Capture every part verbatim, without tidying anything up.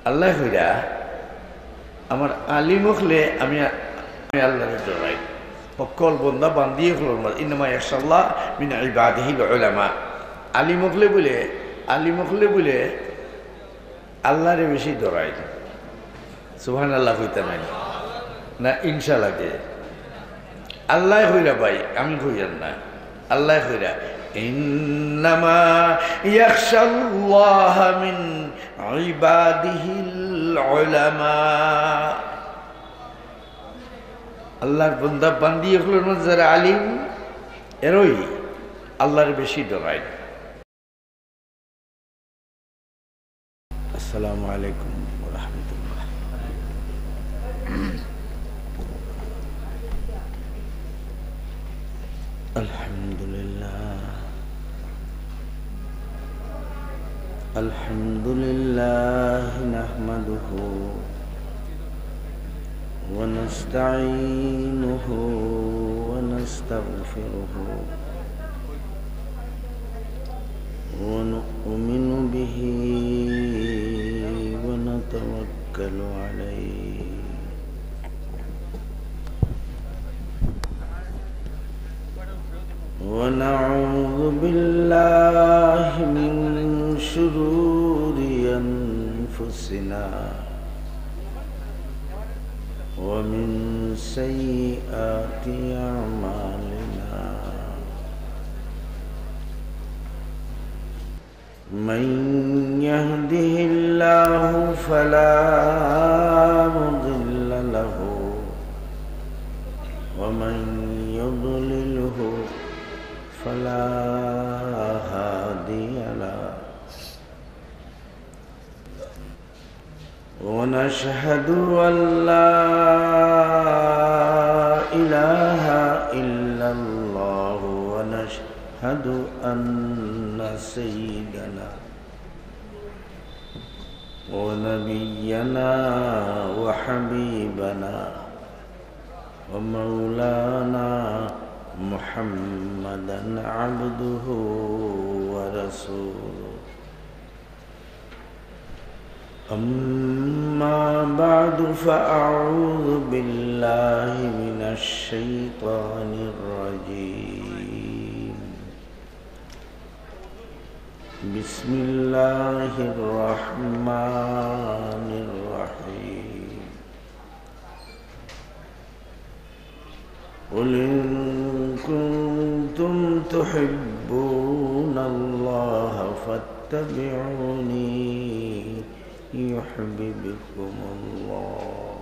আল্লায় কইরা, আমার আলিম অকলে আমি, আমি আল্লারে ডরাই। হক্কল বন্দা বান্দি অকলর মাঝে, "ইন্নামা ইয়াখশাল্লাহ মিন ইবাদিহিল উলামা।" আলিম অকলে বুলে, আলিম অকলে বুলে আল্লারে বেশি ডরাই। সুবহানাল্লাহ কইতা নায় না? ইনশাআল্লাহ কে? আল্লায় কইরা ভাই, আমি কইয়ার না। আল্লায় কইরা, "ইন্নামা ইয়াখশাল্লাহা মিন ইবাদিহিল উলামা।" আল্লার বন্দা বান্দি অকলর মাঝে যারা আলিম, এরাউ আল্লারে বেশি ডরাই। السلام عليكم ورحمة الله. الحمد لله. الحمد لله نحمده ونستعينه ونستغفره ونؤمن به ونتوكل عليه ونعوذ بالله من شرور أنفسنا ومن سيئات أعمالنا. من يهده الله فلا مضل له ومن يضلله فلا هادي له. ونشهد أن لا إله إلا الله، ونشهد أن سيدنا ونبينا وحبيبنا ومولانا محمدا عبده ورسوله. أما بعد، فأعوذ بالله من الشيطان الرجيم. بسم الله الرحمن الرحيم. قل إن كنتم تحبون الله فاتبعوني يحببكم الله.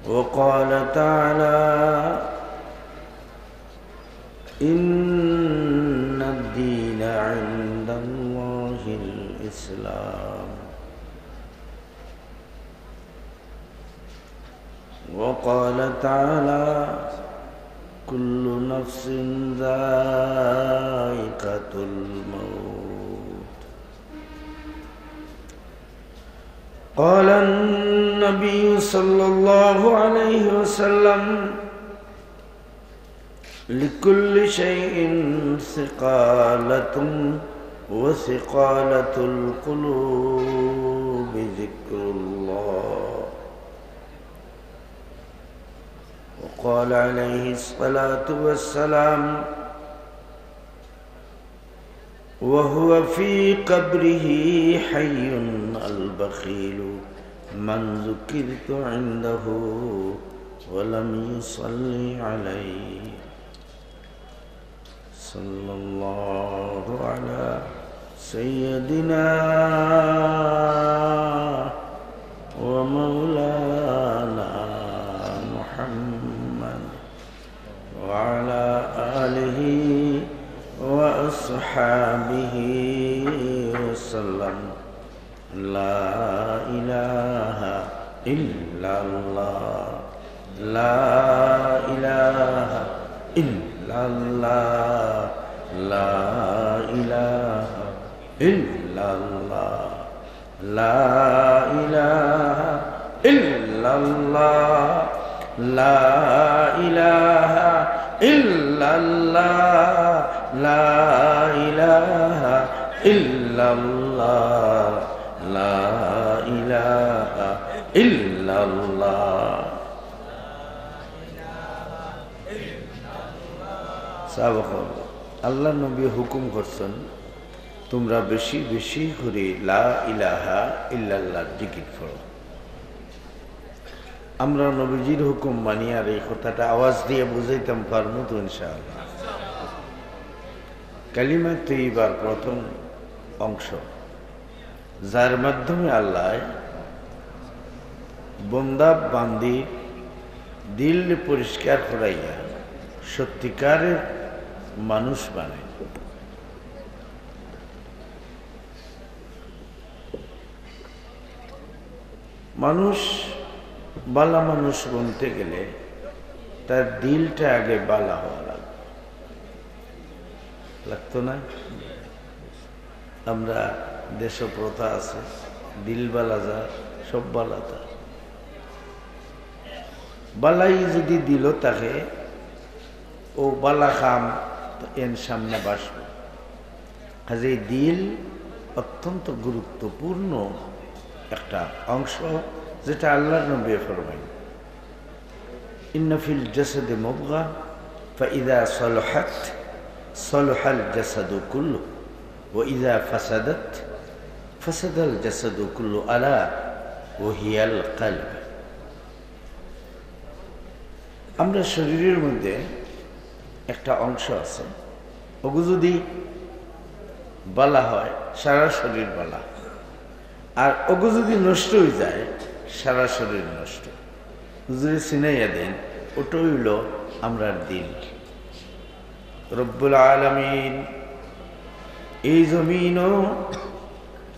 وقال تعالى: إن الدين عند الله الإسلام. وقال تعالى: كل نفس ذائقة الموت. قال النبي صلى الله عليه وسلم: لكل شيء ثقالة، وثقالة القلوب ذكر الله. وقال عليه الصلاة والسلام: وهو في قبره حي البخيل من ذكرت عنده ولم يصل علي. صلى الله على سيدنا ومولانا محمد وعلى آله وأصحابه وسلم. لا إله إلا الله. لا إله إلا الله. لا إله إلا الله. لا إله إلا الله. لا إله إلا الله. لا إله ইল্লাল্লাহ, লা ইলাহা ইল্লাল্লাহ। সাহাবা অকল, আল্লাহর নবী হুকুম করছইন, "তুমরা বেশি বেশি করি লা ইলাহা ইল্লাল্লাহর জিকির পড়ো।" আমরা নবীজির হুকুম মানি, আর এই কথাটা আওয়াজ দিয়া বুঝাইতাম পারমু তো ইনশাআল্লাহ। কালিমা তৈয়বার প্রথম অংশ, যার মাধ্যমে আল্লাহ বন্দা বান্দির দিল পরিষ্কার করাইয়া সত্যিকারের মানুষ বানায়। মানুষ, বালা মানুষ বনতে গেলে তার দিলটা আগে বালা হওয়া লাগবে, লাগতো না? আমরা দেশো প্রথা আছে, "দিল বালা যার, সব বালা তার।" বালাই যদি দিলো থাকে, ও বালা কাম তো এন সামনে বাসবো। কাজেই দিল অত্যন্ত গুরুত্বপূর্ণ একটা অংশ, যেটা আল্লাহর নবী ফরমাইন, "ইন্না ফিল জাসাদি মুদগা, ফাইদা সালাহাত সালাহাল জাসাদু কুল্লু, ওয়া ইদা ফাসাদাত ফাসাদাল জাসাদু কুল্লু, আলা ওয়া হিয়াল কালব।" আমরা শরীরের মধ্যে একটা অংশ আছে, ওগু যদি বালা হয়, সারা শরীর বালা, আর ওগু যদি নষ্ট হয়ে যায়, সারা শরীর নষ্ট। হুজুরে চিনাইয়া দেন, ওটা হইল আমরার দিল। রব্বুল আলামিন এই জমিনও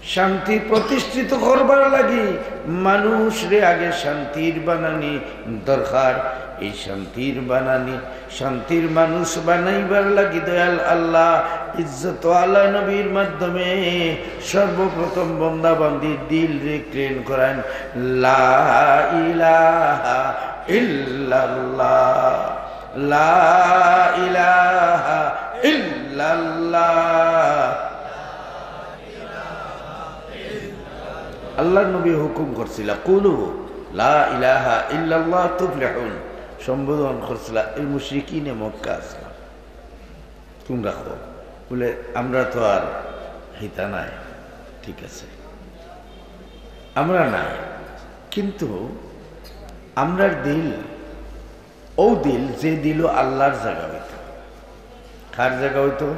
শান্তি প্রতিষ্ঠিত করবার লাগি মানুষরে আগে শান্তির বানানি দরকার। এই শান্তির বানানি, শান্তির মানুষ বানাইবার লাগি দয়াল আল্লাহ ইজ্জত আলা নবীর মাধ্যমে সর্বপ্রথম বন্দা বান্দির দিলরে ক্লিন করান। লা ইলাহা ইল্লাল্লাহ, লা ইলাহা ইল্লাল্লাহ। আল্লাহর নবী হুকুম করছিলা, "কুলু লা ইলাহা ইল্লাল্লাহ তুফলিহুন।" সম্বোধন করছিলা এই মুশরিকিনে মক্কা আছলা, "তুমরা কও।" বলে, "আমরা তো আর হিতা নাই, ঠিক আছে, আমরা নাই, কিন্তু আমরার দিল, ও দিল যে দিল আল্লাহর জায়গা হইতো।" কার জায়গা হইতো?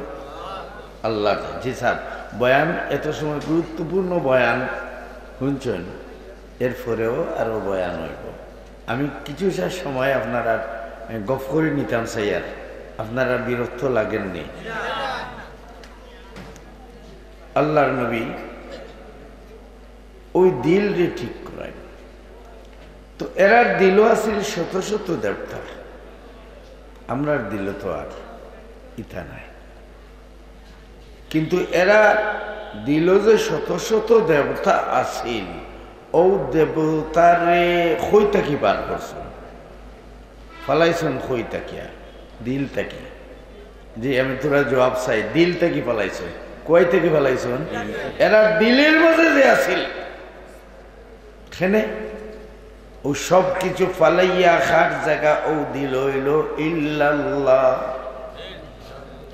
আল্লাহর জায়গা। জি স্যার, বয়ান, এত সময় গুরুত্বপূর্ণ বয়ান শুনছেন, এরপরেও আরো বয়ান হইব। আমি কিছুটা সময় আপনারা গফ করে নিতাম চাই, আর আপনারা বিরক্ত লাগেননি। আল্লাহর নবী ওই দিলরে ঠিক করায়। তো এরার দিলও আছিল শত শত দেবতা, আমরার দিলও তো আর ইতা নাই। কিন্তু এরার দিলও যে শত শত দেবতা আছিল, ও দেবতারে কই থাকি বার করছইন, ফালাইছইন কই থাকিয়া? দিল থাকি। জি, আমি তোরা জবাব চাই, দিল থাকি ফালাইছইন। কই থাকি ফালাইছইন? এরার দিলের মাঝে যে আছিল, কেনে? ও সব কিছু ফালাইয়া কার জায়গা ও দিল হইল ইল্লাল্লাহ।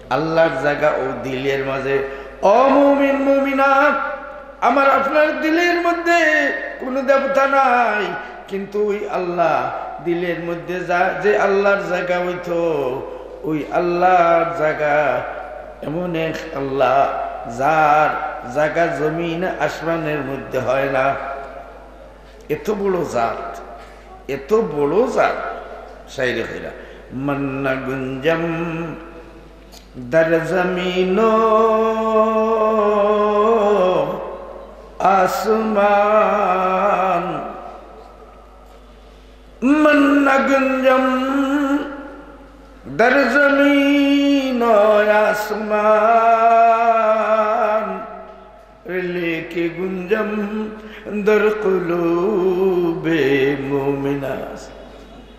আল্লাহর জায়গা ও দিলের মাঝে। ও মুমিন মুমিনাত, আমার আপনার দিলের মধ্যে কোনো দেবতা নাই, কিন্তু ওই আল্লাহ দিলের মধ্যে যা, যে আল্লাহর জায়গা হইতো, ওই আল্লাহর জায়গা এমন এক আল্লাহ, যার জায়গা জমিন আসমানের মধ্যে হয় না। এত বড় জাত, এত বড় জাত। শাইরে কইরা, "মান্না গুঞ্জম দর জমিন আসমান, মান্না গুঞ্জম দর জমিন আসমান, লেকে গুঞ্জম দর কুলুবে মুমিনাত।"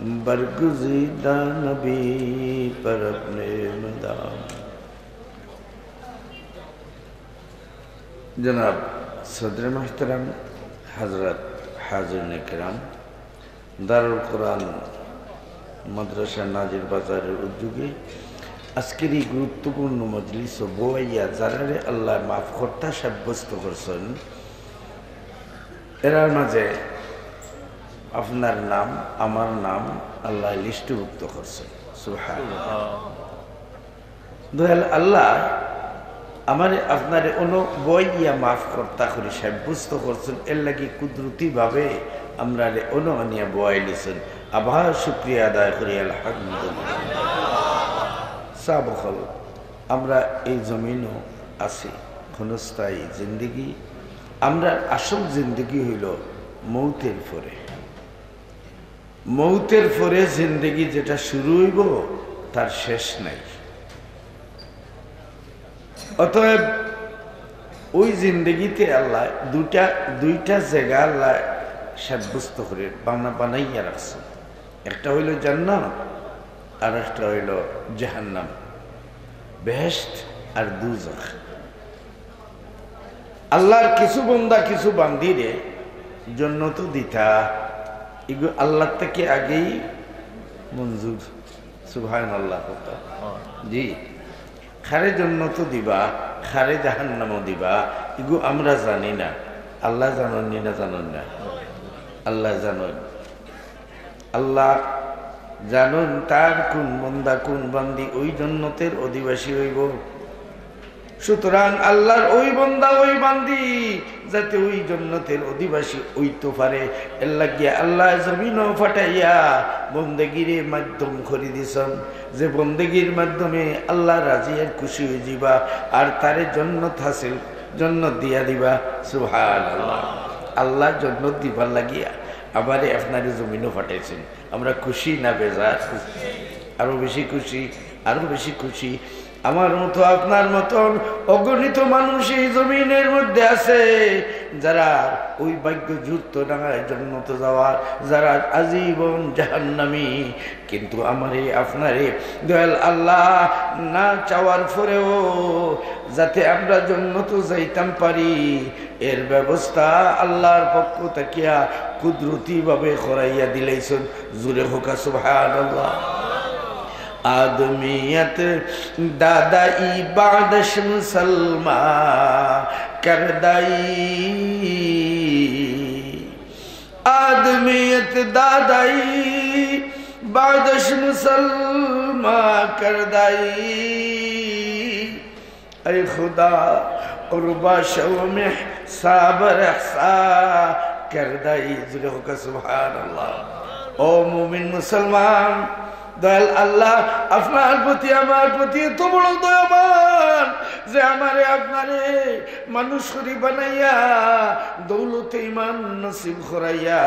برگزیدہ نبی پر اپنے مدام۔ جناب صدر محترم، হযরত হাজিরিন কেরাম, দারুল কোরআন মাদ্রাসা নাজির বাজারের উদ্যোগে আজকের এই গুরুত্বপূর্ণ মজলিসো বওয়াইয়া যারারে আল্লায় মাফ কর্তা সাব্যস্ত করছেন, এরার মাঝে আপনার নাম, আমার নাম আল্লায় লিস্টভুক্ত করছেন। সুবহানাল্লাহ। দয়াল আল্লায় আমারে আপনারে অনো বওয়াইয়া মাফ কর্তা করি সাব্যস্ত করছেন, এর লাগি কুদরতি ভাবে আমরারে অনো আনিয়া বওয়াইলিছেন। আবার শুকরিয়া আদায় করি, আলহামদুলিল্লাহ। সাব অকল, আমরা এই জমিনো আছি, ক্ষণস্থায়ী জিন্দেগি। আমরার আসল জিন্দেগি হইল মৌতের পরে। মৌতের পরে জিন্দেগি যেটা শুরু হইব, তার শেষ নাই। অতএব ওই জিন্দেগিতে আল্লায় দুইটা, দুইটা জায়গা আল্লায় সাব্যস্ত করে বানা-, বানাইয়া রাখছে। একটা হইল জান্নাত, আর একটা হইল জাহান্নাম, বেহেশত আর দুজখ। আল্লাহর কিছু বন্দা, কিছু বান্দিরে জন্নত দিতা, এগু আল্লাহর থেকে আগেই মঞ্জুর। সুবহানাল্লাহ। জি, কারে জন্নত দিবা, কারে জাহান্নামও দিবা, এগু আমরা জানি না। আল্লায় জানইন নি না জানইন না? আল্লায় জানইন। আল্লায় জানইন তার কোন বন্দা, কোন বান্দি ওই জন্নতের অধিবাসী হইব। সুতরাং আল্লাহর ওই বন্দা, ওই বান্দি যাতে ওই জন্নতের অধিবাসী হইতে পারে, এর লাগিয়া আল্লায় জমিনো পাঠাইয়া বন্দেগিরে মাধ্যম করি দিছইন, যে বন্দেগির মাধ্যমে আল্লাহ রাজি আর খুশি হয়ে যাইবা, আর তারে জন্নত হাসিল, জন্নত দিয়া দিবা। সুবহানাল্লাহ। আল্লায় জন্নত দিবার লাগিয়া আমারে আপনারে জমিনো পাঠাইছইন। আমরা খুশি না বেজার? আরো বেশি খুশি, আরো বেশি খুশি। আমার মতো, আপনার মতন অগণিত মানুষ এই জমিনের মধ্যে আছে, যারা ওই ভাগ্য জুটতো না জন্নতে যাওয়ার, যারা আজীবন জাহান্নামী। কিন্তু আমারে আপনারে দয়াল আল্লাহ না চাওয়ার পরেও যাতে আমরা জন্নতে যাইতাম পারি, এর ব্যবস্থা আল্লাহর পক্ষ থাকিয়া কুদরতি ভাবে করাইয়া দিলাইছইন। জুরে কউক্কা সুবহানাল্লাহ। آدمیت دادائی بعدش مسلماں کردائی۔ آدمیت دادائی بعدش مسلماں کردائی۔ اے خدا، قربا شوم صابر احسا کردائی۔ জুরে কউক্কা সুবহানাল্লাহ। ও মুমিন মুসলমান, দয়াল আল্লাহ আপনার প্রতি, আমার প্রতি এত বড় দয়াবান যে আমারে আপনারে মানুষ করি বানাইয়া, দৌলতে ইমান নসিব করাইয়া,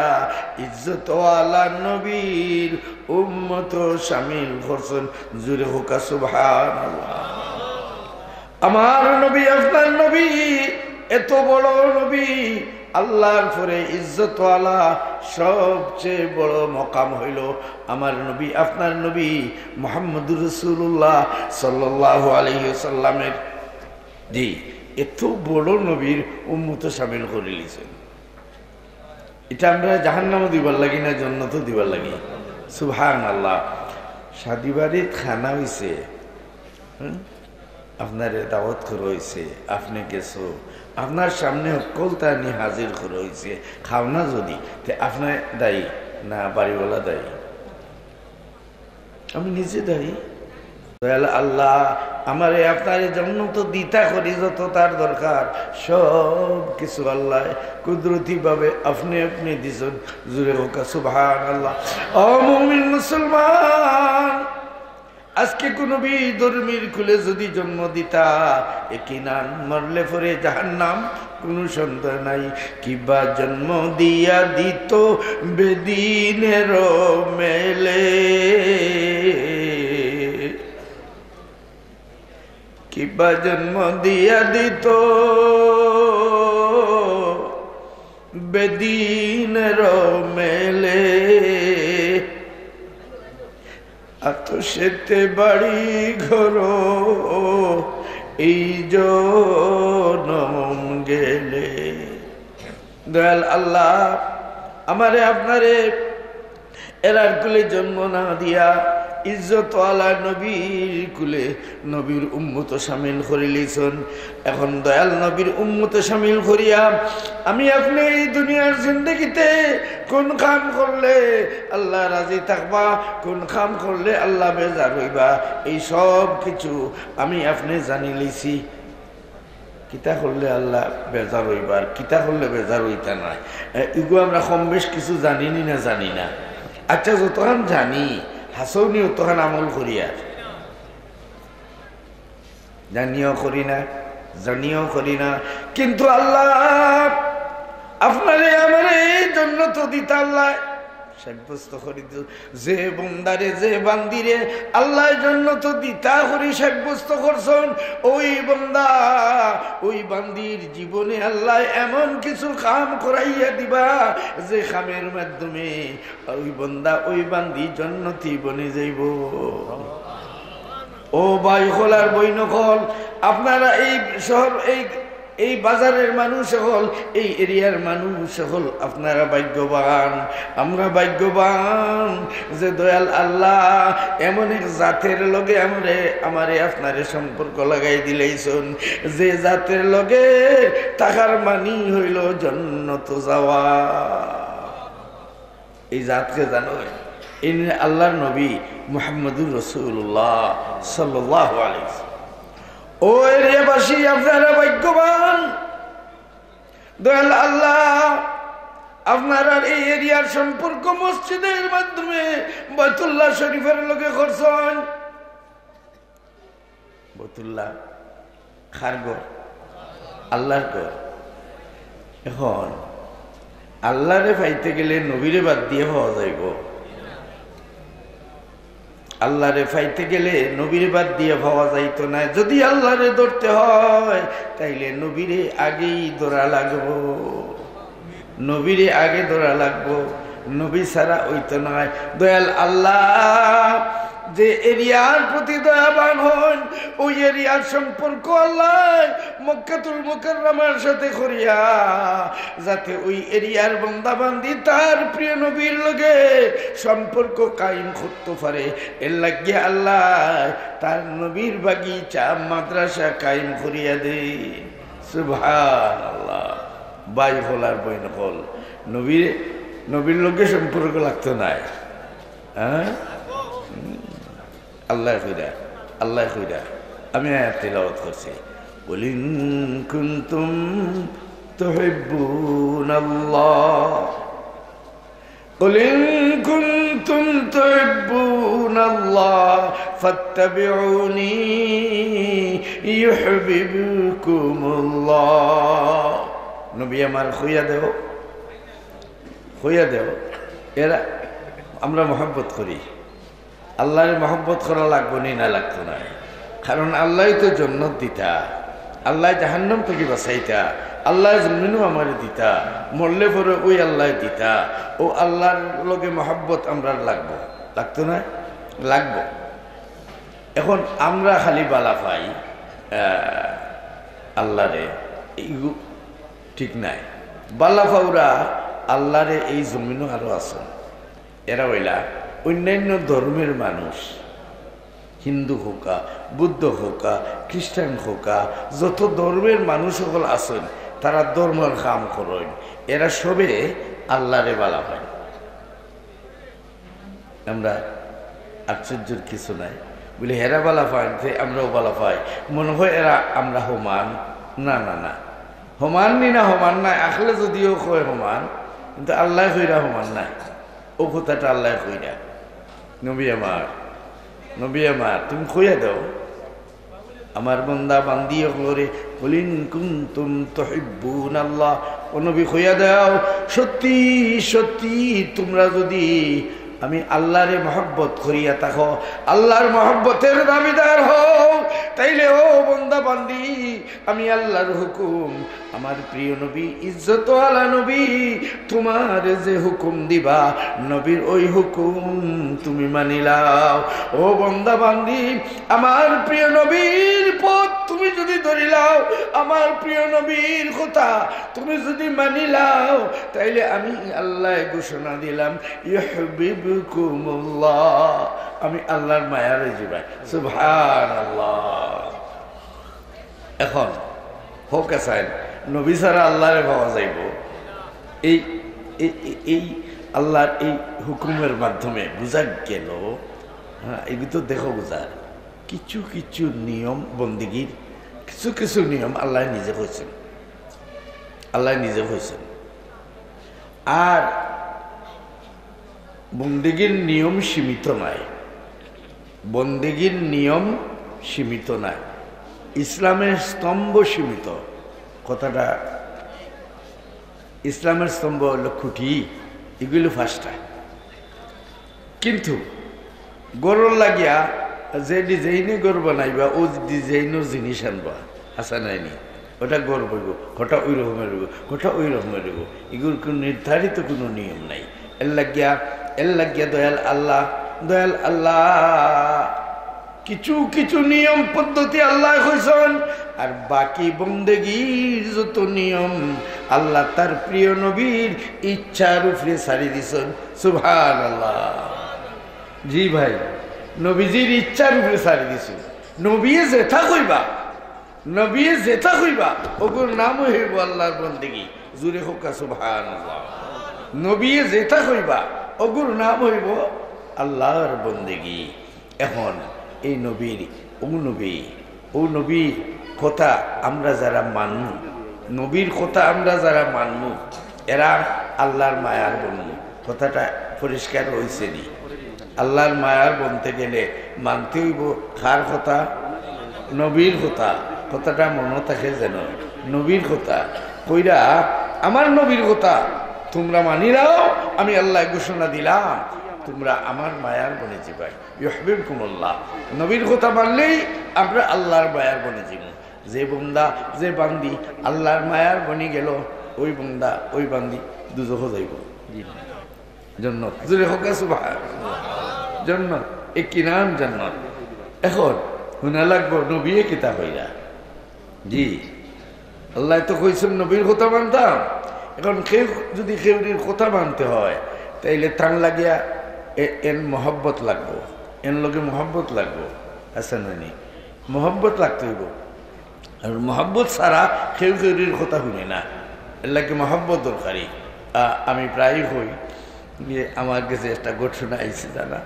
ইজ্জতওয়ালা নবীর উম্মত শামিল করছইন। জুরে কউক্কা সুবহানাল্লাহ। আমার নবী, আপনার নবী, এত বড় নবী, আল্লাহর পরে ইজ্জতওয়ালা সবচেয়ে বড় মকাম হইল আমার নবী, আপনার নবী মুহাম্মদুর রাসূলুল্লাহ সাল্লাল্লাহু আলাইহি ওয়াসাল্লামের। জি, এত বড় নবীর উম্মত শামিল করিলিছইন। এটা আমরা জাহান্নামও দিবার লাগি না জন্নতও দিবার লাগি? সুবহানাল্লাহ। শাদি বাড়িত খানা হইছে, হুম? আপনারে দাওয়াত করা হইছে, আপনে গেছো, আপনার সামনে হক্কলতানি হাজির করা হইছে, খাও না যদি, তে আপনে দায়ী না বাড়িওয়ালা দায়ী? আমি নিজে দায়ী। দয়াল আল্লাহ, আমারে আপনারে জন্নত দিতা করি যত তার দরকার, সব কিছু আল্লাহ কুদরতি ভাবে আপনে আপনে দিছইন। জুরে কউক্কা সুবহানাল্লাহ। ও মুমিন মুসলমান, আজকে কোনো বিধর্মীর কুলে যদি জন্ম দিতা, একিনান মরলে পরে জাহান্নাম, কোনো সন্দেহ নাই। কিবা জন্ম দিয়া দিত বেদিনের মেলে, কিবা জন্ম দিয়া দিত বেদিনের মেলে। আতশেতে বাড়ি ঘর এই জনম গেলে। দয়াল আল্লাহ, আমারে আপনারে এরার কুলে জন্ম না দিয়া ইজ্জতওয়ালা নবীর কুলে নবীর উম্মত শামিল করিলিছইন। এখন দয়াল নবীর উম্মত শামিল করিয়া আমি আপনে এই দুনিয়ার জিন্দেগিতে কোন কাম করলে আল্লাহ রাজি থাকবা, কোন কাম করলে আল্লাহ বেজার অইবা, এই সব কিছু আমি আপনে জানিলিছি। কিতা করলে আল্লাহ বেজার অইবা আর কিতা করলে বেজার অইতা নায়, এ, ইগু আমরা কম বেশ কিছু জানি নি না জানি না? আচ্ছা, যতখান জানি, হাছাউ নি অতখান আমল করি আর জানিও করি না, জানিও করি না। কিন্তু আল্লাহ, আপনারে আমারে এই জন্য তো দিতা আল্লাহ সাব্যস্ত করি দিও। যে বন্দারে, যে বান্দিরে আল্লাহ জন্য তো দিতা করি সাব্যস্ত করছইন, ওই বন্দা, ওই বান্দির জীবনে আল্লাহ এমন কিছু কাম করাইয়া দিবা, যে কামের মাধ্যমে ওই বন্দা, ওই বান্দি জন্নতি বনি যাইব। ও ভাই অকল আর বইন অকল, আপনারা এই শহর, এই, এই বাজারের মানুষ অকল, এই এরিয়ার মানুষ অকল, আপনারা ভাগ্যবান, আমরা ভাগ্যবান যে দয়াল আল্লাহ এমন এক জাতের লগে আমারে, আমারে আপনারে সম্পর্ক লাগাই দিলাইছইন, যে জাতের লগে থাকার মানি হইল জন্নত যাওয়া। এই জাতকে জানো? ইনি আল্লাহর নবী মুহাম্মদুর রাসূলুল্লাহ সাল্লাল্লাহু আলাইহি ওয়াসাল্লাম। ও এরিয়াবাসী, আপনারা ভাগ্যবান। দয়াল আল্লাহ আপনারার এই এরিয়ার সম্পর্ক মসজিদের মাধ্যমে বায়তুল্লাহ শরীফের লগে করছইন। বায়তুল্লাহ কার ঘর? আল্লাহর ঘর। এখন আল্লাহরে পাইতে গেলে নবীরে বাদ দিয়া পাওয়া যাইব? আল্লাহরে পাইতে গেলে নবীরে বাদ দিয়া পাওয়া যাইতো নায়। যদি আল্লাহরে ধরতে হয়, তাইলে নবীরে আগেই ধরা লাগবো। নবীরে আগে ধরা লাগবো, নবী ছাড়া অইতো নায়। দয়াল আল্লাহ যে এরিয়ার প্রতি দয়াবান হইন, ওই এরিয়ার সম্পর্ক আল্লাহ মক্কাতুল মুকাররমার সাথে করিয়া, যাতে ওই এরিয়ার বন্দাবান্দি তার প্রিয় নবীর লগে সম্পর্ক কায়েম করতে পারে, এর লাগিয়া আল্লাহ তার নবীর বাগিচা মাদ্রাসা কায়েম করিয়া দেইন। সুবহানাল্লাহ। ভাই অকল আর বইন অকল, নবীর, নবীর লগে সম্পর্ক লাগতো নায়? হ্যাঁ? আল্লাহ কইরা, আল্লাহ কইরা। আমি আয়াত তিলাওয়াত করছি। قل إن كنتم تحبون الله قل إن كنتم تحبون الله فاتبعوني يحببكم الله। নবী আমার, কইয়া দেও, কইয়া দেও, এরা আমরা মহব্বত করি। আল্লাহরে মহব্বত করা লাগবো নি? না, লাগতো নায়। কারণ আল্লাহই তো জন্নত দিতা, আল্লাহ জাহান্নাম থাকি বাঁচাইতা, আল্লাহ জমিনও আমারে দিতা, মরলে পরে ওই আল্লাহ দিতা। ও আল্লাহর লগে মহব্বত আমরার লাগবো, লাগতো নায়? লাগবো। এখন আমরা খালি বালা পাই, আহ, আল্লাহরে, এইগু ঠিক নায়। বালা পাউরা আল্লাহরে এই জমিনও আরো আছইন। এরা অইলা অন্যান্য ধর্মের মানুষ, হিন্দু হোকা, বুদ্ধ হোকা, খ্রিস্টান হোকা, যত ধর্মের মানুষ অকল আছইন, তারা ধর্মর কাম করইন, এরা সবে আল্লাহরে বালা পাইন। আমরা আশ্চর্যর কিছু নাই। বলি, হেরা বালা পাইন, তে আমরাও বালা পাই। মনে হয় এরা আমরা সমান। না, না, না। সমান নি না সমান নায়, আখলে যদিও কয় সমান, কিন্তু আল্লাহ কইরা সমান নায়। ও কথাটা আল্লাহ কইরা। নবী আমার, নবী আমার, তুমি কইয়া দেও। আমার বন্দা বান্দি অকলরে, قل إن كنتم تحبون الله, ও নবী কইয়া দেও, সত্যি সত্যি তোমরা যদি আমি আল্লাহরে মহব্বত করিয়া থাকো, আল্লাহর মহব্বতের দাবিদার হও। তাইলে ও বন্দা বান্দি, আমি আল্লাহর হুকুম, আমার প্রিয় নবী, ইজ্জতওয়ালা নবী, তোমার যে হুকুম দিবা, নবীর ওই হুকুম তুমি মানিলাও। ও বন্দা বান্দি, আমার প্রিয় নবীর পথ তুমি যদি ধরিলাও, আমার প্রিয় নবীর কথা তুমি যদি মানিলাও, তাইলে আমি আল্লাহ ঘোষণা দিলাম, ইউহিব্বুকুমুল্লাহ, আমি আল্লাহর মায়ার অইযিবায়। সুবহানাল্লাহ। এখন হোক আসাইন, নবী ছাড়া আল্লাহরে পাওয়া যাইবো? এই, এই, এই, এই আল্লাহর এই হুকুমের মাধ্যমে বুঝা গেল। হ্যাঁ, এগুলো তো দেখো বুঝার কিছু কিছু নিয়ম বন্দিগির, কিছু কিছু নিয়ম আল্লাহ নিজে কইছেন, আল্লাহ নিজে কইছেন। আর বন্দিগির নিয়ম সীমিত নাই, বন্দিগির নিয়ম সীমিত নাই, ইসলামের স্তম্ভ সীমিত। কথাটা, ইসলামের স্তম্ভ হলো খুঁটি, এগুলো পাঁচটা। কিন্তু ঘরর লাগিয়া যে ডিজাইনে ঘর বানাইবা, ও ডিজাইনর জিনিস আনবা, আসা নাইনি? ওটা ঘর বইব, ওটা ওই রকমের হইব, ওটা ওই রকমের হইব। এগুলোর কোনো নির্ধারিত কোনো নিয়ম নাই। এর লাগিয়া, এর লাগিয়া দয়াল আল্লাহ, দয়াল আল্লাহ কিছু কিছু নিয়ম পদ্ধতি আল্লাহ কইছেন, আর বাকি বন্দেগীর যত নিয়ম আল্লাহ তার প্রিয় নবীর ইচ্ছার উপরে ছাড়ি দিছেন। সুবহানাল্লাহ। জি ভাই, নবীজির ইচ্ছার উপরে ছাড়ি দিছেন। নবীয়ে যেটা কইবা, নবীয়ে যেটা কইবা, ওগুর নাম হইব আল্লাহর বন্দেগী। জুরে হোকা সুবহানাল্লাহ। নবীয়ে যেটা কইবা, ওগুর নাম হইব আল্লাহর বন্দেগী। এখন এই নবীর, ও নবী, ও নবীর কথা আমরা যারা মানমু, নবীর কথা আমরা যারা মানমু, এরা আল্লাহর মায়ার বনমু। কথাটা পরিষ্কার হইছে নি? আল্লাহর মায়ার বনতে গেলে মানতে হইব কার কথা? নবীর কথা। কথাটা মনে থাকে যেন, নবীর কথা। কইরা, আমার নবীর কথা তোমরা মানিলাও, আমি আল্লাহ ঘোষণা দিলাম, তোমরা আমার মায়ার বনে যিবায়। ইউহিব্বুকুমুল্লাহ। নবীর কথা মানলেই আমরা আল্লাহর মায়ার বনে যিমু। যে বন্দা, যে বান্দি আল্লাহর মায়ার বনে গেল, ওই বন্দা, ওই বান্দি দুজখো যাইব। জি। জন্নত। জুরে হোকা সুবহান। জন্নত। এ কি নাম জন্নত? এখন হুনা লাগবো নবীয়ে কিতা কইরা। জি, আল্লাহ তো কইছেন নবীর কথা মানতাম। এখন কেউ যদি কেউরির কথা মানতে হয়, তাইলে তান লাগিয়া এ-, এন মহব্বত লাগবো, এন লগে মহব্বত লাগবো। আছে না নি? মহব্বত লাগতে হইব। আর মহব্বত ছাড়া কেউ কেউরির কথা শুনে না। এর লাগে মহব্বত দরকারি। আ-, আমি প্রায়ই কই যে আমার কাছে একটা ঘটনা আইছে, জানা,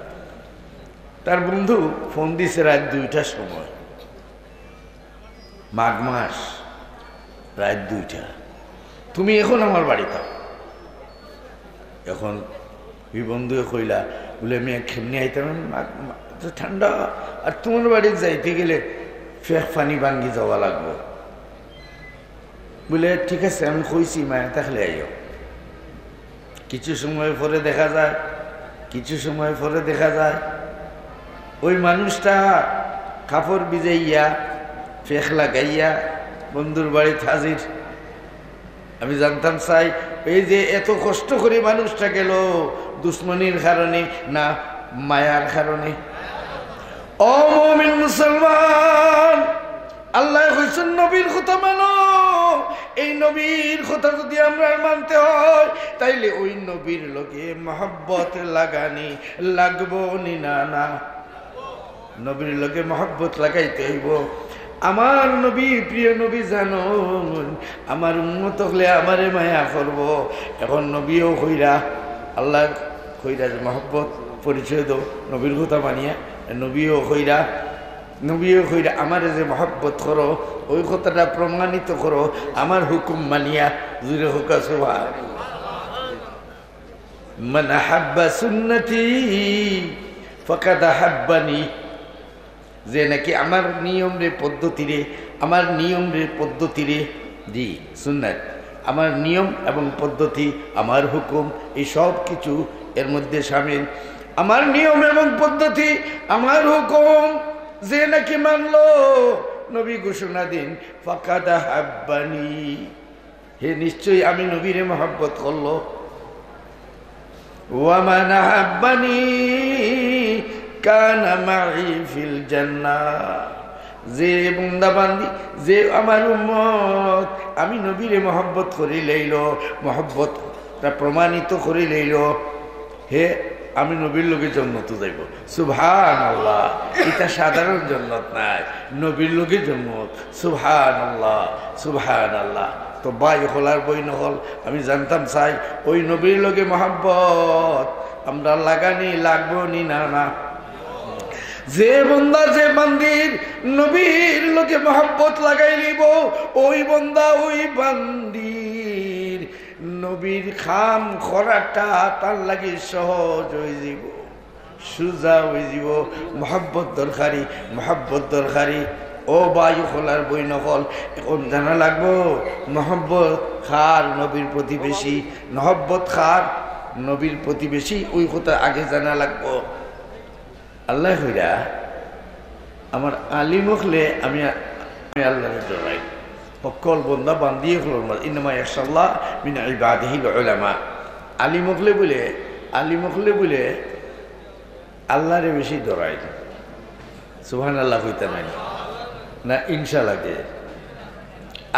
তার বন্ধু ফোন দিছে রাত দুইটার সময়, মাঘ মাস, রাত দুইটা, "তুমি এখন আমার বাড়িত আও।" এখন ওই বন্ধুয়ে কইলা, বলে, "আমি এক কেমনে আইতাম, মা-, মা-, তো ঠান্ডা, আর তোমার বাড়িত যাইতে গেলে ফেক পানি ভাঙ্গি যাওয়া লাগবো।" বলে, "ঠিক আছে, আমি কইছি, মায়া থাকলে আইও।" কিছু সময় পরে দেখা যায়, কিছু সময় পরে দেখা যায়, ওই মানুষটা কাপড় ভিজাইয়া, ফেক লাগাইয়া বন্ধুর বাড়িত হাজির। আমি জানতাম চাই, এই যে এত কষ্ট করে মানুষটা গেল, দুশমনির কারণে না মায়ার কারণে? ও মুমিন মুসলমান, আল্লাহ কইছেন নবীর কথা মানো। এই নবীর কথা যদি আমরা মানতে হয়, তাইলে ওই নবীর লগে মহব্বত লাগানি লাগবো নি না? না, নবীর লগে মহব্বত লাগাইতে হইব। আমার নবী, প্রিয় নবী জানইন, আমার উম্মত হকলে আমারে মায়া করব। এখন নবীও কইরা, আল্লাহ কইরা যে মহব্বত পরিচয় দেও, নবীর কথা মানিয়া, নবীও কইরা, নবীও কইরা আমারে যে মহব্বত করো, ওই কথাটা প্রমাণিত করো আমার হুকুম মানিয়া। জুরে হোকা সুবহান। মান আহাব্বা সুন্নতি ফাকাদ আহাব্বানি। যে নাকি আমার নিয়ম রে পদ্ধতি রে, আমার নিয়ম রে পদ্ধতি রে, জি, সুন্নত, আমার নিয়ম এবং পদ্ধতি, আমার হুকুম, এই সব কিছু এর মধ্যে শামিল। আমার নিয়ম এবং পদ্ধতি, আমার হুকুম, যে নাকি মানলো, নবী ঘোষণা দিন, ফাকাদ আহাব্বানি, হে নিশ্চয়ই আমি নবীরে মহব্বত করলো। ওয়া মান আহাব্বানি কানা মাই ফিল জান্নাহ। যে বন্দা বান্দি, যে আমার উম্মত, আমি নবীরে মহব্বত করি লইল, মহব্বতটা প্রমাণিত করি লইল, হে আমি নবীর লগে জন্নতো যাইব। সুবহানাল্লাহ। ইটা সাধারণ জন্নত নায়, নবীর লগে জন্নত। সুবহানাল্লাহ, সুবহানাল্লাহ। তো ভাই অকল আর বইন অকল, আমি জানতাম চাই, ওই নবীর লগে মহব্বত আমরা লাগানি লাগবো নি না, না? যে বন্দা যে বান্দির নবীর লগে মহব্বত লাগাই লিব, ওই বন্দা ওই বান্দির নবীর কাম করাটা তার লাগি সহজ হয়ে যাব, সুজা হয়ে যাব। মহব্বত দরকারি, মহব্বত দরকারি। ও ভাই অকল আর বইন অকল, এখন জানা লাগবো মহব্বত কার নবীর প্রতি বেশি, মহব্বত কার নবীর প্রতি বেশি, ওই কথা আগে জানা লাগবো। আল্লায় কইরা, আমার আলিম অকলে আমি, আমি আল্লাহরে ডরাই। হকল বন্দা বান্দি অকলর মাঝে, ইন্নামা ইয়াখশাল্লাহ মিন ইবাদিহিল উলামা। আলিম অকলে বুলে, আলিম অকলে বুলে আল্লাহরে বেশি ডরাই। সুবহানাল্লাহ কইতা নায় না, ইনশা লাগে।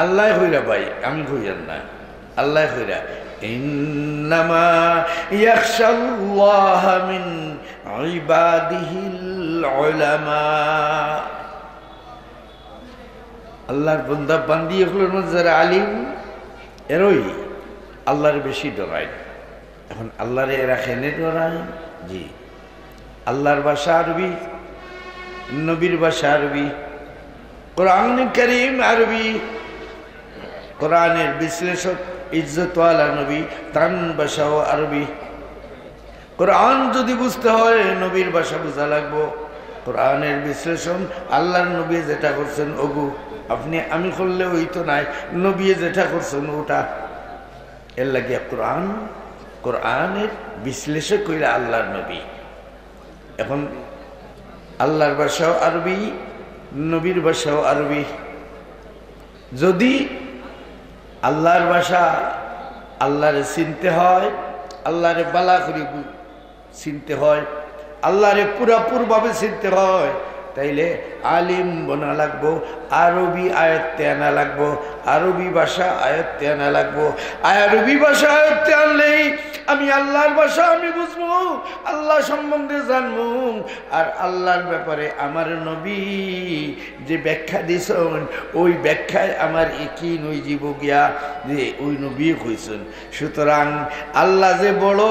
আল্লায় কইরা ভাই, আমি কইয়ার না, আল্লায় কইরা, ইন্নামা ইয়াখশাল্লাহ মিন ইবাদিহিল উলামা। আল্লাহর বন্দা বান্দি অকলর মাঝে যারা আলিম, এরাই আল্লাহরে বেশি ডরায়। এখন আল্লাহরে এরা কেনে ডরায়? জি, আল্লাহর ভাষা আরবি, নবীর ভাষা আরবি, কোরআন করিম আরবি, কোরআনের বিশ্লেষক ইজ্জতওয়ালা নবী, তান ভাষাও আরবি। কোরআন যদি বুঝতে হয়, নবীর ভাষা বুঝা লাগবো। কোরআনের বিশ্লেষণ, আল্লাহর নবী যেটা করছেন ওগু, আপনি আমি করলে ওই তো নাই, নবী যেটা করছেন ওটা। এর লাগিয়া কোরআন, কোরআনের বিশ্লেষক হইল আল্লাহর নবী। এখন আল্লাহর ভাষাও আরবি, নবীর ভাষাও আরবি। যদি আল্লাহর ভাষা, আল্লাহরে চিনতে হয়, আল্লাহরে বালা করি বু-, চিনতে হয়, আল্লাহরে পুরাপুরভাবে চিনতে হয়, তাইলে আলিম বনা লাগবো, আরবি আয়ত্তে আনা লাগবো, আরবি ভাষা আয়ত্তে আনা লাগবো। আরবি ভাষা আয়ত্তে আনলেই আমি আল্লাহর ভাষা আমি বুঝবো, আল্লাহ সম্বন্ধে জানবো, আর আল্লাহর ব্যাপারে আমার নবী যে ব্যাখ্যা দিছইন, ওই ব্যাখ্যায় আমার ইকিন অইযিবো গিয়া যে ওই নবী কইছইন। সুতরাং আল্লাহ যে বড়,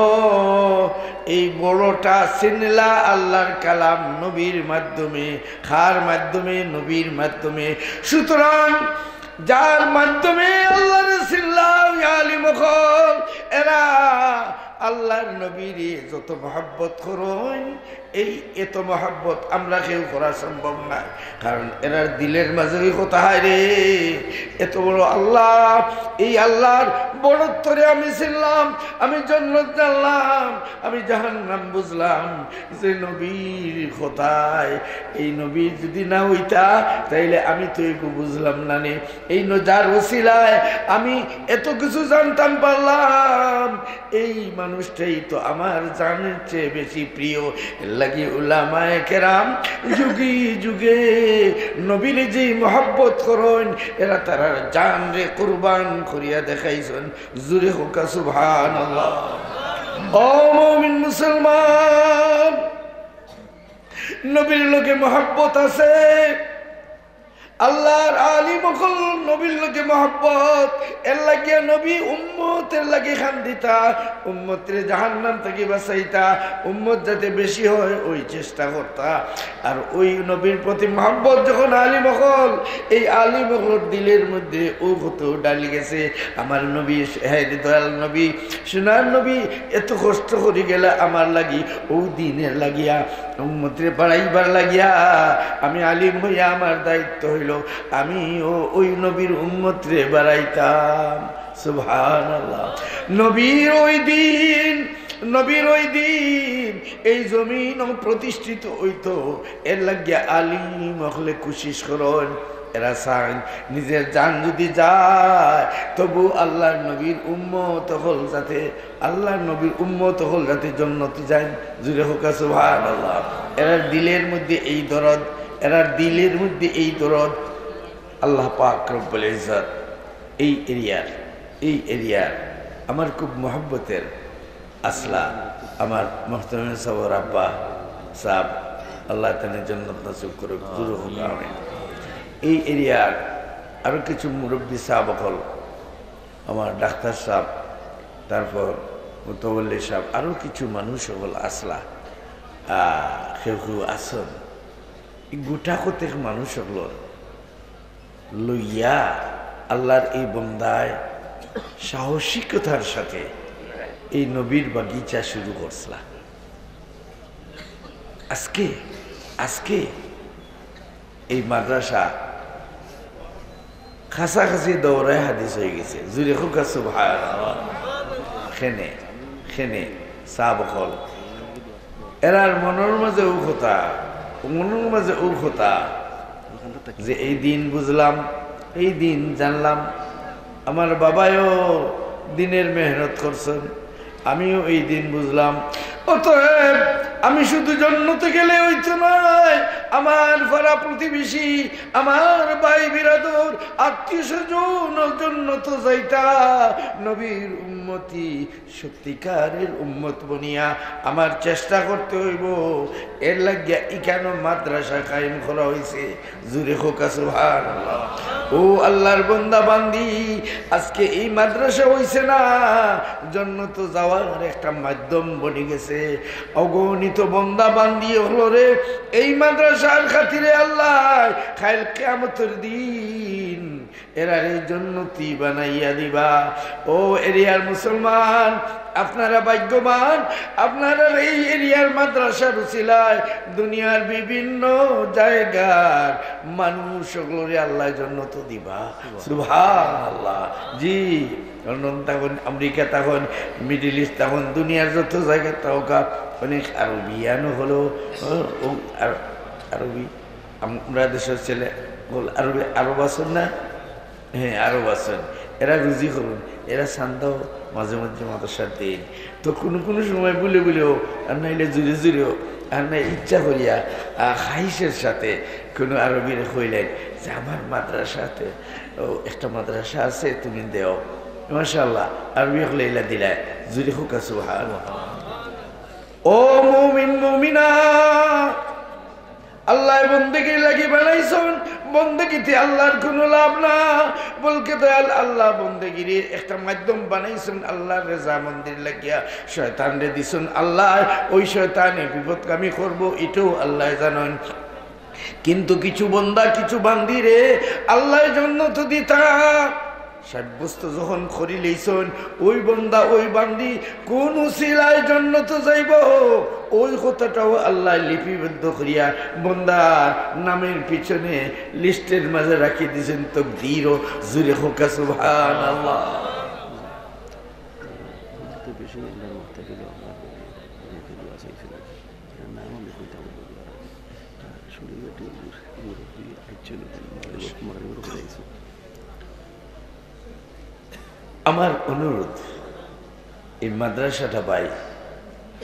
এই বড়টা চিনলা আল্লাহর কালাম নবীর মাধ্যমে। কার মাধ্যমে? নবীর মাধ্যমে। সুতরাং যার মাধ্যমে আল্লাহরে চিনলা, ওই আলিম অকল, এরা আল্লাহর নবীরে যত মহব্বত করইন, এই এত মহব্বত আমরা কেউ করা সম্ভব নায়। কারণ এরার দিলের মাঝে ওই কথা, হায় রে, এত বড় আল্লাহ, এই আল্লাহর বড়ত্বরে আমি চিনলাম, আমি জন্নত জানলাম, আমি জাহান্নাম বুঝলাম, যে নবীর কথায়, এই নবী যদি না হইতা, তাইলে আমি তো এগু বুঝলাম না নে। এই ন-, যার উসিলায় আমি এত কিছু জানতাম পারলাম, এই মানুষটাই তো আমার জানের চেয়ে বেশি প্রিয়। এর লাগি উলামায়ে কেরাম যুগে যুগে নবীর যে মহব্বত করইন, এরা তারার জানরে কুরবান করিয়া দেখাইছইন। জুরে কউক্কা সুবহানাল্লাহ। ও মুমিন মুসলমান, নবীর লগে মহব্বত আছে, আল্লাহর আলিম অকল নবীর লগে মহব্বত, এর লাগিয়া নবী উম্মতের লাগি কান্দিতা, উম্মতরে জাহান্নাম থাকি বাঁচাইতা, উম্মত যাতে বেশি হয়, ওই চেষ্টা করতা। আর ওই নবীর প্রতি মহব্বত যখন আলিম অকল, এই আলিম অকলর দিলের মধ্যে ও কত ডালি গেছে, আমার নবী, হে দয়াল নবী, সোনার নবী, এত কষ্ট করি গেলা আমার লাগি, ও দিনের লাগিয়া, উম্মতরে বাড়াইবার লাগিয়া, আমি আলিম হইয়া আমার দায়িত্ব হইল, আমিও ওই নবীর উম্মতরে বাড়াইতাম। সুবহানাল্লাহ। নবীর ওই দিন নবীর ওই দিন এই জমিনও প্রতিষ্ঠিত অইতো, এর লাগিয়া আলিম অকলে কুশিশ করইন। এরা চাইন নিজের জান যদি যায়, তবু আল্লাহর নবীর উম্মত অকল যাতে, আল্লাহর নবীর উম্মত অকল যাতে জন্নতি যাইন। জুরে কউক্কা সুবহানাল্লাহ। এরার দিলের মধ্যে এই দরদ, এরার দিলের মধ্যে এই দরদ। আল্লাহ পাক রব্বুল ইজ্জত এই এরিয়ার, এই এরিয়ার আমার খুব মহব্বতের আসলা, আমার মোহতরম সাবর আব্বা সাব, আল্লাহ তাআলা জন্নত নসিব করুক, জুরে কউক্কা আমিন। এই এরিয়ার আরো কিছু মুরব্বী সাব অকল, আমার ডাক্তার সাব, তারপর মুতওয়াল্লি সাব, আরো কিছু মানুষ অকল আসলা, আহ, কেউ কেউ আছইন। এই গোটা কতেক মানুষ অকলর লইয়া আল্লাহর এই বন্দায় সাহসিকতার সাথে এই নবীর বাগিচা শুরু করছিলা। আজকে, আজকে এই মাদ্রাসা কাছাকাছি দৌড়ায় হাদিস অইগেছে। জুরে কউক্কা সুবহানাল্লাহ। খেনে, খেনে সাব অকল। এরার মনর মাঝে ও কথা, মনর মাঝে ও কথা যে এই দিন বুঝলাম, এই দিন জানলাম। আমার বাবায়ও দিনের মেহনত করছইন, আমিও এই দিন বুঝলাম। অতএব আমি শুধু জন্নতে গেলে অইতো নায়, আমার পাড়া প্রতিবেশী, আমার ভাই বিরাদর, আত্মীয় স্বজন জন্নত যাইতা, নবীর উম্মতি, সত্যিকারের উম্মত বনিয়া আমার চেষ্টা করতে অইবো। এর লাগিয়া ইখানো মাদ্রাসা কায়েম করা অইছে। জুরে কউক্কা সুবহানাল্লাহ। ও আল্লাহর বন্দা বান্দি, আজকে এই মাদ্রাসা অইছে না, জন্নত যাওয়ার একটা মাধ্যম বনি গেছে। অগণিত বন্দা বান্দি অকলরে এই মাদ্রাসার খাতিরে আল্লাহ কাইল কিয়ামতর দিন এরারে জন্নতি বানাইয়া দিবা। ও এরিয়ার মুসলমান, আপনারা ভাগ্যবান, আপনারার এই এরিয়ার মাদ্রাসার উসিলায় দুনিয়ার বিভিন্ন জায়গার মানুষ অকলরে আল্লাহ জন্নত দিবা। সুবহানাল্লাহ। জি, লন্ডন থাকইন, আমেরিকা থাকইন, মিডল ইস্ট থাকইন, দুনিয়ার যত জায়গা থাকউক্কা, অনেক আরবিয়ান অকলও, ও, ও, আর-, আরবি, আমরা দেশর ছেলে অকল আরবি, আরব আছইন না? হ্যাঁ, আরব আছইন। এরা রুজি করইন, এরা চান্দাও মাঝে মাঝে মাদ্রাসাত দেইন। তো কুনু কুনু সময় ভুলে ভুলেও, আর নাইলে জুরে জুরেও, আর না ইচ্ছা করিয়া, আহ, খাহিশের সাথে কুনু আরবিরে কইলাইন যে, "আমার মাদ্রাসাতে, ও, একটা মাদ্রাসা আছে, তুমি দেও।" মাশাআল্লাহ, আরবি অকলে ইলা দিলায়, জুরে কউক্কা সুবহানাল্লাহ। ও মুমিন মুমিনা, আল্লায় বন্দেগির লাগি বানাইছইন, বন্দেগিতে আল্লাহর কুনু লাভ না, বলকে দয়াল আল্লাহ বন্দেগির একটা মাধ্যম বানাইছইন আল্লাহর রেজামন্দির লাগিয়া। শয়তানরে দিছইন আল্লায়, ওই শয়তানে বিপদগামী করবো, ইটাও আল্লায় জানইন। কিন্তু কিছু বন্দা, কিছু বান্দিরে আল্লায় জন্নত দিতা সাব্যস্ত যখন করিলাইছইন, ওই বন্দা, ওই বান্দি কোন উসিলায় জন্নত যাইবো, ওই কথাটাও আল্লায় লিপিবদ্ধ করিয়া বন্দার নামের পিছনে লিস্টের মাঝে রাখি দিছইন। তকদিরও জুরে কউক্কা সুবহানাল্লাহ। আমার অনুরোধ, এই মাদ্রাসাটা ভাই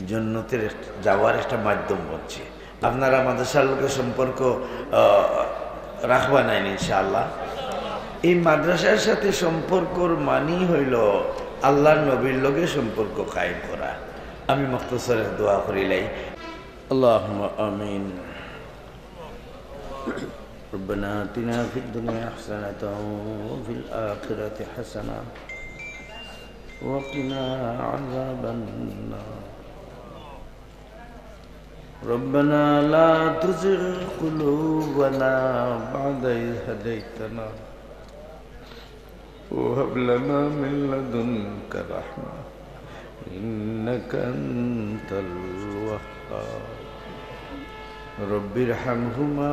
জন্নতের এক-, যাওয়ার একটা মাধ্যম বনছে। আপনারা মাদ্রাসার লগে সম্পর্ক, আহ, রাখবা নাইন ইনশাআল্লাহ। এই মাদ্রাসার সাথে সম্পর্কর মানি হইল আল্লাহর নবীর লগে সম্পর্ক কায়েম করা। আমি মুখতসর এক দোয়া করিলাই। আল্লাহুম্মা আমিন। ربنا آتنا في الدنيا حسنة وفي الآخرة حسنة وقنا عذاب النار. ربنا لا تزغ قلوبنا بعد إذ هديتنا وهب لنا من لدنك رحمة إنك أنت الوهاب. رب ارحمهما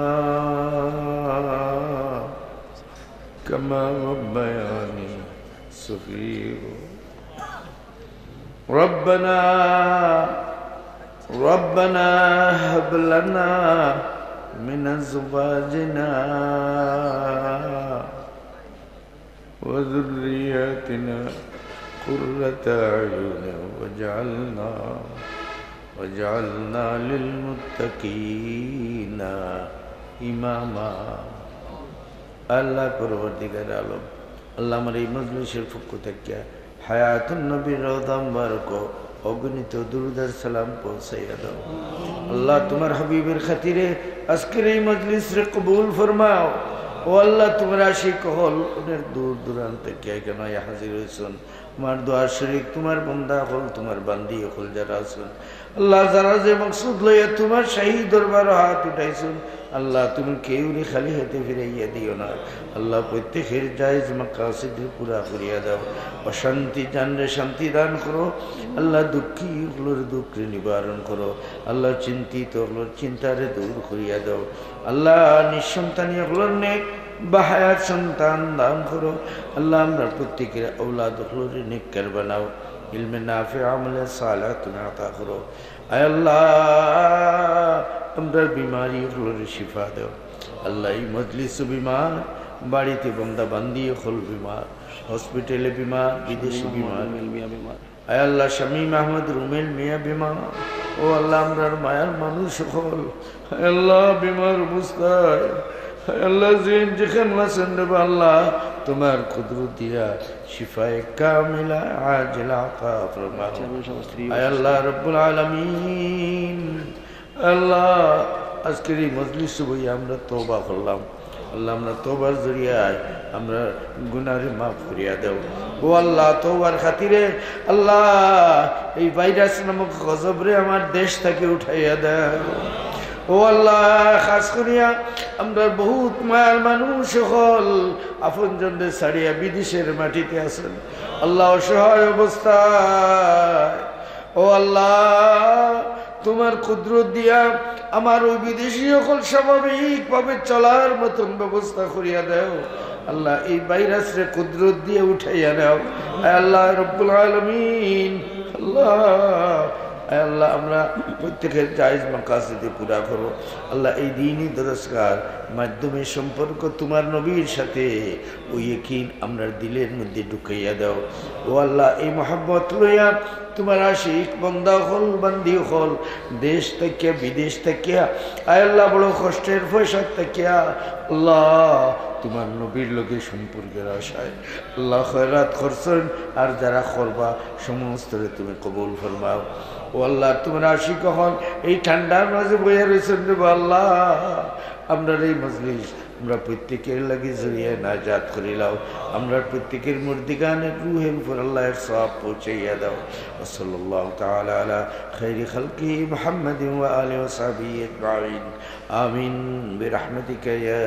كما ربياني صغيرا. ربنا، ربنا هب لنا من أزواجنا وذرياتنا قرة أعين واجعلنا، واجعلنا للمتقين إماما। আল্লাহ পরওয়ারদিগার আলম, আল্লাহ আমার এই মজলিসের পক্ষ থাকিয়া হায়াতুন নবীর রওজা মুবারক অগণিত দুরুদ আর সালাম পৌঁছাইয়া দাও। আল্লাহ, তোমার হাবিবের খাতিরে আজকের এই মজলিসরে কবুল ফরমাও। ও আল্লাহ, তোমার আশিক অকল অনেক দূর দূরান্ত থাকিয়া এখানো হাজির অইছইন। আমার দোয়ার শরিক তোমার বন্দা অকল, তোমার বান্দি অকল যারা আছইন, আল্লাহ, যারা যে মকসুদ লইয়া তোমার শাহী দরবারো হাত উঠাইছইন, আল্লাহ, তুমি কেউরে খালি হাতে ফিরাইয়া দিও না। আল্লাহ, প্রত্যেকের জায়েজ মাকাসিদ পুরা করিয়া দাও। অশান্তি জানরে শান্তি দান করো। আল্লাহ, দুঃখী অকলর দুঃখরে নিবারণ করো। আল্লাহ, চিন্তিত অকলর চিন্তারে দূর করিয়া দাও। আল্লাহ, নিঃসন্তানী অকলর নেক বাহায়াত সন্তান দান করো। আল্লাহ, আমরা প্রত্যেকের ঔলাদ অকলরে নেককার বানাও। ইলমে নাফে, আমলে সালেহ তুমি আতা করো। আয় আল্লাহ, আমরার বিমারি অকলরে শিফা দাও। আল্লাহ, এই মজলিসও বিমার, বাড়িতে বন্দা বান্দি অকল বিমার, হসপিটালে বিমার, বিদেশে বিমার। আয় আল্লাহ, শামীম আহমদ রুমেল মিয়া বিমার। ও আল্লাহ, আমরার মায়ার মানুষ অকল, আয় আল্লাহ, বিমার অবস্থায়, আয় আল্লাহ, যেন যেখান আছইন রে বা আল্লাহ, তোমার কুদরত দিয়া শিফায়ে কামিলা আজিলা আতা ফরমাও। আয় আল্লাহ রব্বুল আলামিন, আল্লাহ, আজকের এই মজলিসে বইয়া আমরা তওবা করলাম। আল্লাহ, আমরা তওবার জরিয়ায় আমরা গুনারে মাফ করিয়া দাও। ও আল্লাহ, তওবার খাতিরে আল্লাহ, এই ভাইরাস নামক গজবরে আমার দেশ থাকি উঠাইয়া দাও। ও আল্লাহ, খাস করিয়া আমরার বহুত মায়ার মানুষ অকল আপনজনরে ছাড়িয়া বিদেশের মাটিতে আছইন। আল্লাহ, অসহায় অবস্থায়, ও আল্লাহ, তোমার কুদরত দিয়া আমার ওই বিদেশি অকল স্বাভাবিকভাবে চলার মতন ব্যবস্থা করিয়া দাও। আল্লাহ, এই ভাইরাসরে কুদরত দিয়া উঠাইয়া নাও। আয় আল্লাহ রব্বুল আলামিন, আল্লাহ, আয় আল্লাহ, আমরা প্রত্যেকের জায়েজ মাকাসিদে পুরা করো। আল্লাহ, এই দিনই দরসগার মাধ্যমে সম্পর্ক তোমার নবীর সাথে ওই ইয়াকিন আমরার দিলের মধ্যে ঢুকাইয়া দাও। ও আল্লাহ, এই মহব্বত লইয়া তোমার আশিক বন্দা অকল, বান্দি অকল, দেশ থাকিয়া, বিদেশ থাকিয়া, আয় আল্লাহ, বড় কষ্টের পয়সা থাকিয়া, আল্লাহ, তোমার নবীর লগে সম্পর্কের আশায়, আল্লাহ, খয়রাত করছইন আর যারা করবা, সমস্তরে তুমি কবুল ফরমাও। ও আল্লাহ, তোমার আশিক অকল এই ঠান্ডার মাঝে বইয়া রইছইন রে বা আল্লাহ, আমরার এই মজলিস আমরা প্রত্যেকের লাগি জরিয়া নাজাত করিলাও। আমরার প্রত্যেকের মুর্দিগানে রুহের উপর আল্লাহ এক সওয়াব পৌঁছাইয়া দাও। ওয়া সাল্লাল্লাহু তাআলা আলা খাইরি খালকিহি মুহাম্মাদিন ওয়া আলিহি ওয়া সাহবিহি আজমাইন। আমিন। বিরহমাতিকা ইয়া